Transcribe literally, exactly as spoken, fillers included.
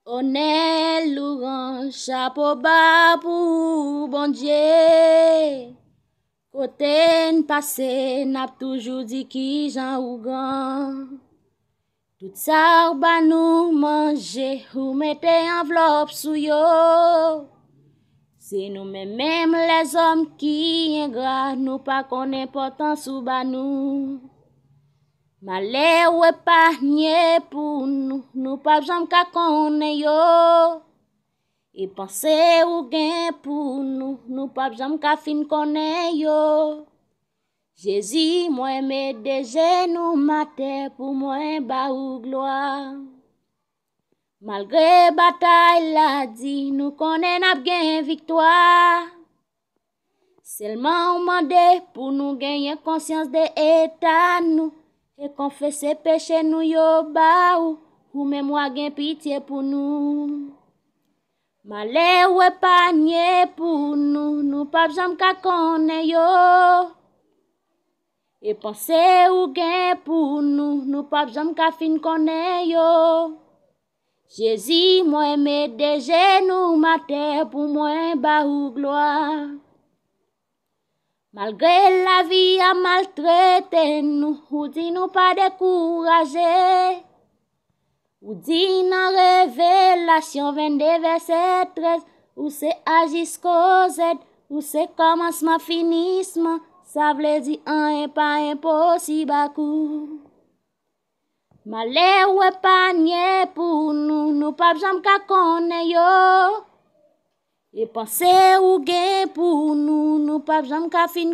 Onè, louranj, chapo ba pou ou, Bondye. Kote n pase, n ap toujou di kijan ou gran. Tout sa ou ba nou manje, ou mete anvlòp sou yo. Se nou menm menm lèzòm ki engra, nou pa konn enpòtans ou ba nou. Malè ou epanye pou nou, nou p ap janm ka konnen yo. E panse ou gen pou nou, nou p ap janm ka fin konnen yo. Jezi, mwen met de jenou m atè pou mwen ba ou glwa. Malgre batay la di, nou konnen n ap gen viktwa. Sèlman ou mande pou nou genyen konsyans de eta nou e konfese peche nou yo ba ou, ou menm w a gen pitye pou nou. Malè ou epanye pou nou, nou p ap janm ka konnen yo. E panse ou gen pou nou, nou p ap janm ka fin konnen yo. Jezi, mwen met de jenou m atè pou mwen ba ou glwa. Malgre lavi a maltrete nou, ou di nou pa dekouraje. Ou di nan Revelasyon vennde vèsè trèz, ou se A jisko Z, ou se kòmansman, finisman, sa vle di anyen pa enposib ak ou. Malè ou epanye pou nou, nou p ap janm ka konnen yo. E panse ou gen pou nou, nou p ap janm ka fin